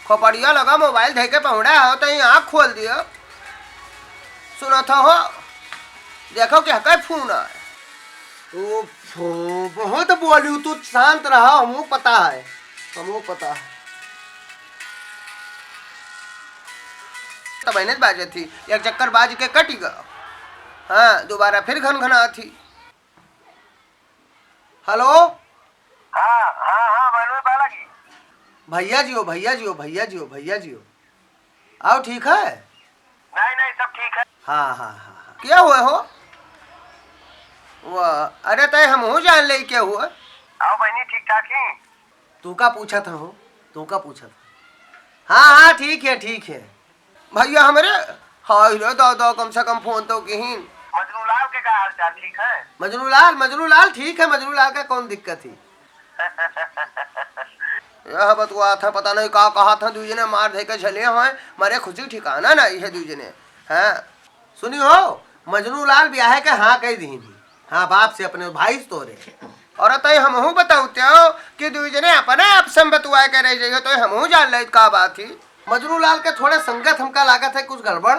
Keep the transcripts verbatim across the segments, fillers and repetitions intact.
पपड़िया लगा मोबाइल धइ के पहुड़ा हो तो ये आँख खोल दियो। सुनत हो, देखो कि हकै फोन आए। ओफो, बहुत बोलियो तू, शांत रहा, हमहू पता है, हमहू पता है। तब एने बाजत थी, एक चक्कर बाज के कटि गयो। हाँ, दोबारा फिर घन घन आथी। हेलो। हाँ, हाँ, हाँ, मनोज बालाजी। भैया जी हो, भैया जी हो, भैया जी हो, भैया जी हो। आओ, ठीक है? नहीं, नहीं, सब ठीक है। हाँ, हाँ, हाँ, हाँ। क्या हुआ हो? वाह, अरे तय हमहू जान ले क्या हुआ? आओ बहनी, ठीक ठाक ही? तू का पूछत हो? तू का पूछत हो? हाँ, हाँ, ठीक है, ठीक है। भैया हमरे, हाय रे दादा, कम से कम फोन तो किहिन। मजनू लाल के का हाल चाल, ठीक है? मजनू लाल, मजनू लाल ठीक है, मजनू लाल का कौन दिक्कत है? यह बतुआ था, पता नहीं का कहा था, दुई जने मार धइ के झले हैं, मारे खुशी ठिकाना नहीं है दुई जने। हाँ, सुनी हो, मजनू लाल ब्याहे के हाँ कहि दिहिन ही। हाँ, बाप से अपने भाई से तोरे। और तय हमहू बताउते हो कि दुई जने अपने आप से बतुआ के रह जाइयो, तो हमहू जान ले का बात ही। मजनू लाल के थोड़े संगत हमका लागत है कुछ गड़बड़।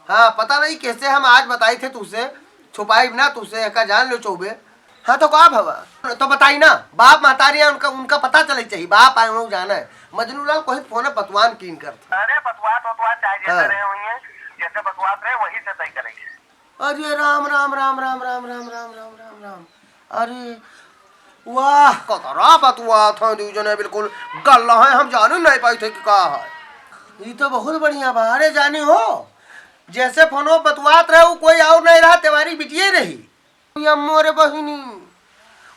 हाँ, पता नहीं कैसे हम आज बताई थे तुझसे, छुपाई ना तुझसे, का जान लो चौबे। हाँ, तो का भवा? तो बताई ना, बाप महतारी है, उनका, उनका पता चले चाहिए, बाप आए, उन्होंने जाना है। मजनू लाल कोई फोन है, बतवान कीन करत। अरे, बतवात, बतवात, चाहे जैसे हाँ। रहे हुई है, जैसे बतवात रहे, वही से तय करेंगे। अरे राम, राम, राम। अरे, वाह, कतरा बतवात हैं, दू जने बिल्कुल गल्ला हैं, हम जाने नहीं पाई थे कि का है। ई तो बहुत बढ़िया बा। अरे जानी हो, जैसे फोनो बतवात रहे, उ कोई और नहीं रहा, तेवारी बिटिये रही। ये मोरे बहिनी,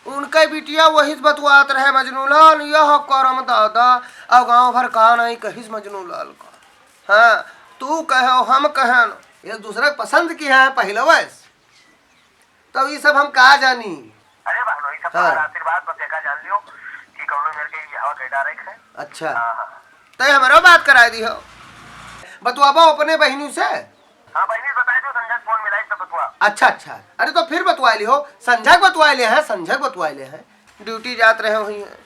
उनके बिटिया वही से बतवात रहे मजनू लाल, यह करम दादा, अब गाँव भर का नहीं कहिस मजनू लाल का। हाँ, तू कहो, हम कहन। एक दूसरे के पसंद किहे हैं पहिले से, तब ई सब हम का जानी। अरे बहनो, ई सब हाँ। तुम्हारा आशीर्वाद, बस एका जान लियो कि कौनो मेर के बियाह कइ डारे के है। अच्छा। हाँ, हाँ। तय हमरो बात कराइ दिहो। बतुआबो अपने बहिनी से। हाँ, बहिनी से बताइ दियो, संझा के फोन मिलाई तब बतुआ। अच्छा, अच्छा। अरे तो फिर बतुआइ लिहो, संझा के बतुआइ ले हैं, संझा के बतुआइ ले हैं। ड्यूटी जात रहे हुई हैं।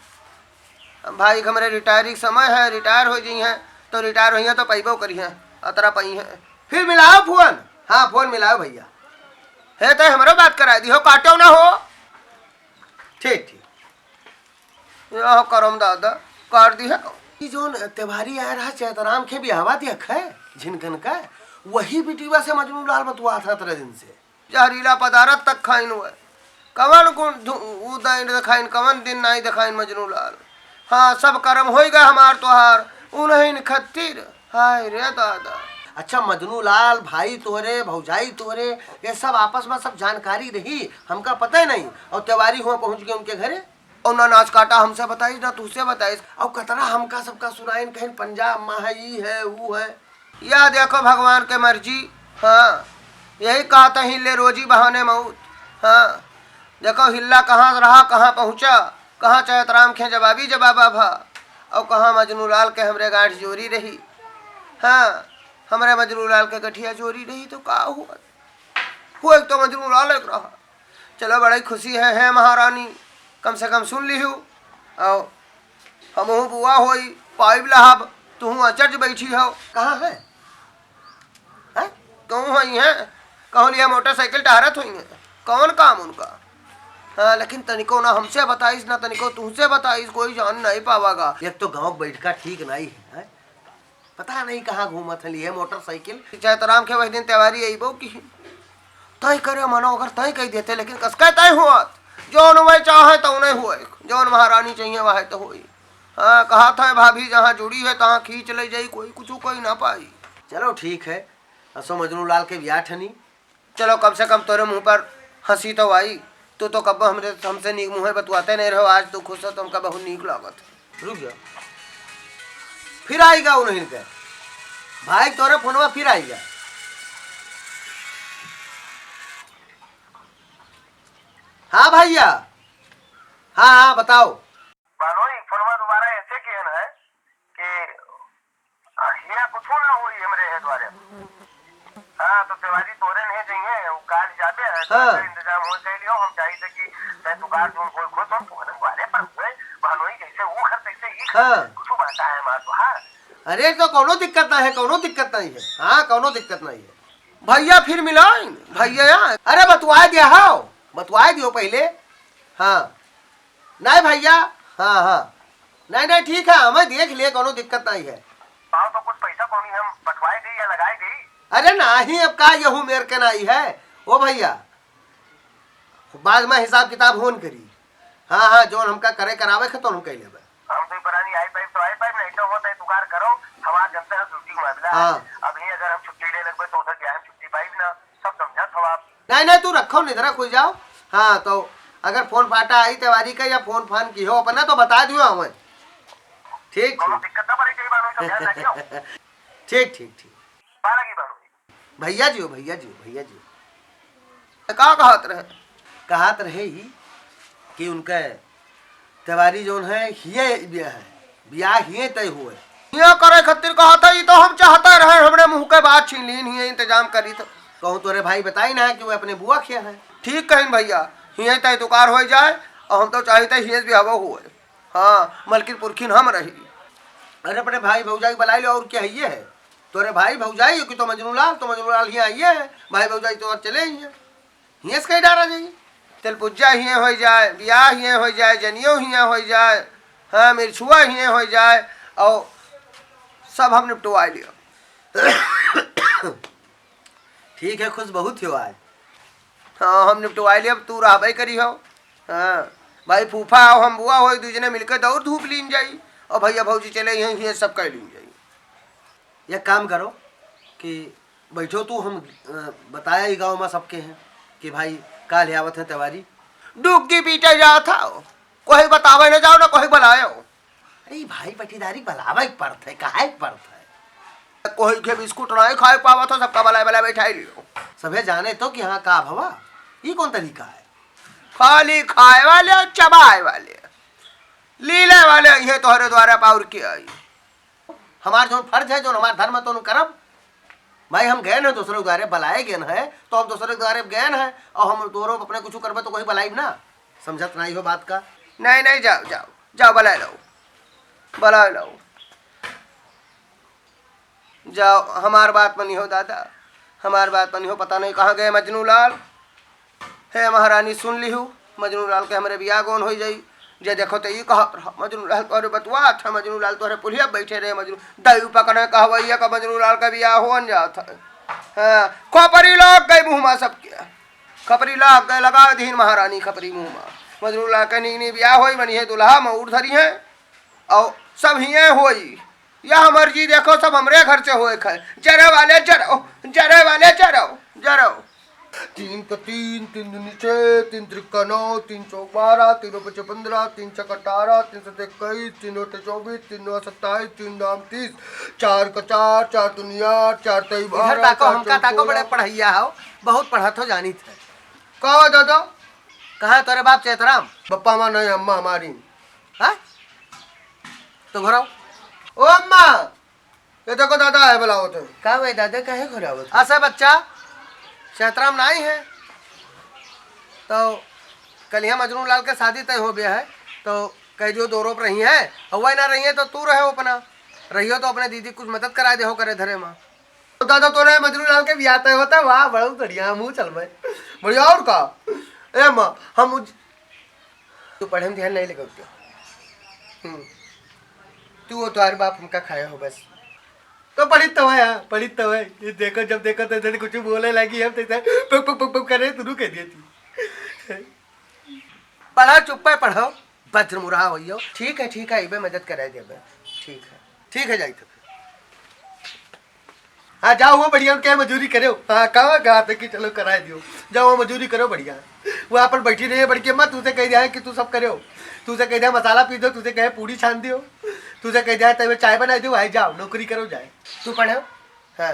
अब भाई, हमरे रिटायरी के समय है, रिटायर होइ जइहैं, तो रिटायर होइहैं तो पइबो करिहैं, अतरा पइहैं। फिर मिलाओ फोन। हाँ, फोन मिलाओ भइया। हे, तय हमरो बात कराइ दिहो, काटो ना हो। ठीक, ठीक। यह करम दादा, काट दिहे। ई जौन तेवारी आए रहा चैतराम के बियाहवा देखे, झिनकन का, वही बिटिया से मजनू लाल बतुआत है अतरे दिन से। जहरीला पदारथ तक खाइन हुए। कवन गुण धु-, उ दिन देखाइन, कवन दिन नाहीं देखाइन मजनू लाल। हाँ, सब करम होइ गए हमार तोहार, उन्हीं खातिर। हाय रे दादा। अच्छा, मजनू लाल, भाई तोरे, भौजाई तोरे, ये सब आपस में सब जानकारी रही, हमका पता ही नहीं। और तेवारी हुआ पहुँच गए उनके घरे। और ना नाच काटा हमसे बताइस, ना तुझसे बताइस। और कतरा हमका सबका सुनाइन, कहिन पंजाब में है, ई है, ऊ है। या देखो भगवान के मर्जी, हाँ, यही कहत ही ले रोजी बहाने मौत। हाँ, देखो हिल्ला कहाँ रहा, कहाँ पहुँचा, कहाँ चैतराम के जवाबी जवाबा भा, और कहाँ मजनू लाल के हमरे गांठ जोरी रही। हाँ, हमरे मजनू लाल के गठिया जोरी रही तो का हुआ? हुआ तो मजनू लाल एक रहा। चलो, बड़ी खुशी है, है महारानी, कम से कम सुन लिहू। और हमहू बुआ होई, पाइब लहब, तुहू अचर्ज बैठी हो। कहाँ है? हैं? कहूँ होई हैं? कहूँ लिया मोटरसाइकिल टहरत होई हैं। कौन काम उनका? हाँ, लेकिन तनिको ना हमसे बताइस, ना तनिको तुहसे बताइस, कोई जान नहीं पावागा। एक तो गाँव बैठका ठीक नहीं है, हैं? पता नहीं कहाँ घूमत है लिए मोटरसाइकिल। चैतराम के वही दिन तेवारी अइबो की तय करे मनो, अगर तय कही देते, लेकिन कसके तय हुआत? जौन वह चाहे तो नहीं हुए, जौन महारानी चाहिए वह तो होई। हाँ, कहा था भाभी जहाँ जुड़ी है तहाँ खींच ले जाई, कोई कुछ कोई ना पाई। चलो ठीक है, असो मजनू लाल के ब्याह ठनी। चलो, कम से कम तोरे मुँह पर हँसी तो आई। तू तो कब्बो हमरे, हमसे नीक मुँहे बतुआते नहीं रहो, आज तू खुश हो तो हमका बहुत नीक लागत। रुक जा, फिर आइगा उन्हीं के भाई, तोरे फोनवा फिर आइगा। हाँ भइया, हाँ, हाँ, बताओ। बानोई, फोनवा दोबारा ऐसे किहन है कि हिया कुछो ना होई हमरे है द्वारे। हाँ, तो तेवारी तोरे नहीं जइहे, वो काल जाबे है, तो हाँ। ऐसे इंतजाम हो जाए लियो, हम चाहिए थे कि तय दुकान जो कोई खुद हम तुम्हारे द्वारे पर हुए, बानोई जैसे वो घर तैसे ही घर, हाँ। कुछो बात है हमार तो, हाँ। अरे, तो कौनो दिक्कत ना है, कौनो दिक्कत नहीं है। हाँ, कौनो दिक्कत नहीं है। भइया फिर मिलाइन, भइया यहाँ। अरे, बतुआए दिया हो, बतुआए दियो पहिले। हाँ। नहीं भइया, हाँ, हाँ। नहीं, नहीं, ठीक है, हमें देख लिए, कौनो दिक्कत नहीं है। पाओ तो कुछ पैसा कौनी हम बटवाए दी या लगाए दी? अरे नहीं, अब का यहू मेर के नहीं है। ओ भइया, बाद में हिसाब किताब होन करी। हाँ, हाँ, जौन हमका करे करावे के, तो हम कह लेबे। हम तो परानी आई पाइप तो आई पाइप, नहीं तो होता है दुकान करो, हमार जनता है सूजी मामला है। हाँ। अभी अगर हम छुट्टी ले लगबे तो उधर क्या हम छुट्टी पाइप ना, सब समझा था आप। नहीं, नहीं, तू रखो, निधरा खुल जाओ। हाँ, तो अगर फोन फाटा आई तिवारी का या फोन फान की हो अपना, तो बता दियो हमें। ठीक, कोनो ठीक। दिक्कत ना पड़े, कहीं बार उनका ध्यान रखियो। ठीक, ठीक, ठीक। बारह की बार हुई। भइया जी हो, भइया जी हो, भइया जी हो। तो का कहत रहे? कहत रहे ही कि उनके तिवारी जौन है, हिये बियाह है, बियाह हिये तय हुए। हिये करे खातिर कहत है, ई तो हम चाहते रहे, हमरे मुँह के बात छीन लीन, हिये इंतजाम करी तो। कहूँ तोरे भाई बताई ना कि वो अपने बुआ के हैं। ठीक कहिन भइया, हिये तय तुकार होइ जाए, और हम तो चाहित है हिये बियाह हुए। हाँ, मलकिन पुरखिन हम रही। अरे अपने भाई भौजाई बुलाई लो, और क्या है ये है? तोरे भाई भौजाई हो कि तो मजनू लाल, तो मजनू लाल हियाँ आइए है, भाई भौजाई तो और चले ही हैं। हियाँ से कहीं डारा जाइए। तेल पुज्जा हियाँ होइ जाए, बियाह हियाँ होइ जाए, जनियो हियाँ होइ जाए, हाँ, मिरछुआ हियाँ होइ जाए, और सब हम निपटवा लियो। ठीक है, खुश बहुत हो आज। हाँ, हम निपटवाए लेब, तू रहबे करी हो। हाँ, भाई फूफा हो, हम बुआ हो, दुइ जने मिलके दौड़ धूप लीन जाई। और भइया भौजी चले हैं, ये सब कर लीन जाई। एक काम करो कि बैठो तू, हम, अ, बताया ही गाँव में सबके हैं कि भाई काल आवत है तिवारी। डुग्गी पीटे जात हो, कोई बतावे न जाओ ना कोई बुलायो। अरे भाई, पटीदारी बुलावे के पड़त है, काहे के पड़त है? कोई के बिस्कुट नाहीं खाए पावत हो, सबका बलाए बलाए बैठाई लियो। सभे जाने तो कि हाँ का भवा, ई कौन तरीका है? खाली खाए वाले, चबाए वाले, लीले वाले, ये तोहरे द्वारा पाउर के आई। हमार जौन फर्ज है, जौन हमार धर्म है, तो करब। भाई, हम गए हैं दूसरे द्वारे, बलाए गए हैं, तो हम दूसरे द्वारे गए हैं, और हम तोरो अपने कुछ करबे तो कोई बलाइब ना। समझत नहीं हो बात का? नहीं, नहीं, जाओ, जाओ, जाओ, बलाए लाओ, बलाए लाओ, जाओ। हमार बात मनी हो दादा, हमार बात मनी हो। पता नहीं कहाँ गए मजनू लाल। हे महारानी, सुन लिहू, मजनू लाल के हमरे बियाह गौन होइ जाई। जे देखो तो ई कहत रहा, मजनू लाल तोहरे बतुआत है, मजनू लाल तोहरे पुलिया बैठे रहे, मजनू दई पकड़े कहवैया का मजनू लाल का बियाह होन जात है। हाँ, खोपरी लाग गई मुँह मा सबके, खपरी लाग गए, लगा दीन महारानी खपरी मुँह मा। मजनू लाल के नीनी बियाह होई, मनी है दुल्हा मऊर धरी है, और सब हिये होई। यह मर्जी देखो, सब हमरे घर से होए खाए। जरे वाले जरो, जरे वाले जरो, जरो। तीन का तीन, तीन दूनी छः, तीन त्रिका नौ, तीन चौक बारह, तीन पचे पन्द्रह, तीन छक अठारह, तीन सत इक्कीस, तीन अठे चौबीस, तीन नौ सत्ताईस, तीन दाम तीस, चार का चार, चार दूनी आठ, चार तेई इधर बारह, ताको, चार हमका चौक ताको, बड़े सोलह। पढ़ैया हो, बहुत पढ़त हो, जानित है। का हो दादा? कहाँ है तोरे बाप चैतराम? बप्पा माँ नहीं, अम्मा हमारी। हाँ? तो घर आओ। ओ अम्मा, ये देखो दादा है, बुलावत है। का भाई दादा, काहे घर आवत है? असा बच्चा, चैतराम नाई है, तो कल यहाँ मजनू लाल के शादी तय हो गया है, तो कह जो दो रोप रही है, और वही ना रही है तो तू रहे अपना, रहियो तो अपने दीदी कुछ मदद करा दे हो करे धरे माँ। तो दादा तोरे मजनू लाल के बियाह तय होता, वाह, बहुत बढ़िया, हम चल भाई, बढ़िया। और का? ए माँ, हम उज- तू पढ़े में ध्यान नहीं लगे उसके। हम्म। तू वो तोहार बाप हमका खाया हो बस। तो पढ़ित तो है, हाँ, पढ़ित तो है। ये देखो, जब देखो तो इधर कुछ बोले लगी, हम तो इधर पुक, पुक, पुक, पुक करे, शुरू कर दिया तू। पढ़ो, चुप्पे पढ़ो, बज्र मुरहा होइयो। ठीक है, ठीक है, इबे मदद कराए देबे। ठीक है, ठीक है, जाई तो फिर। हाँ, जाओ, वो बढ़िया उनके मजूरी करो। हाँ, कहाँ कहा था कि चलो कराए दियो, जाओ, वो मजूरी करो बढ़िया। वो अपन बैठी रही है बड़की अम्मा, तुझे कह दिया है कि तू सब करो, तुझे कह दिया मसाला पीस दो, तुझे कहे पूड़ी छान दियो, तुझे कह दिया तब चाय बनाई दो, भाई जाओ नौकरी करो जाए। तू पढ़ो। हाँ,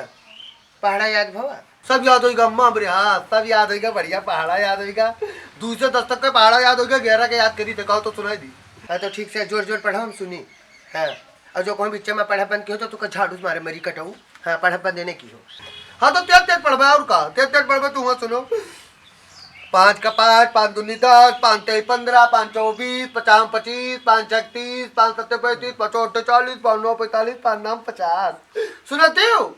पहाड़ा याद भवा? सब याद होइगा अम्मा हमरे, हाँ, सब याद होइगा, बढ़िया पहाड़ा याद होइगा। दू से दस तक के पहाड़ा याद होइगा, ग्यारह के याद करी, देखाओ तो सुनाई दी। हाँ, तो ठीक से जोर जोर पढ़ो, हम सुनी। हाँ, और जो कहूँ बिच्चे में पढ़े बंद की हो तो तुका झाड़ू से मारे मरी कटाऊ। हाँ, पढ़े बंद देने की हो। हाँ, तो तेज तेज पढ़बे, और का? तेज तेज पढ़बे, तू हुआ सुनो। पाँच का पाँच, पाँच दूनी दस, पाँच तेई पन्द्रह, पाँच चौ बीस, पचास पच्चीस, पाँच छक तीस, पाँच सत्ते पैंतीस, पाँच आठे चालीस, पाँच नौ पैंतालीस, पाँच नौ पचास। सुनत हो?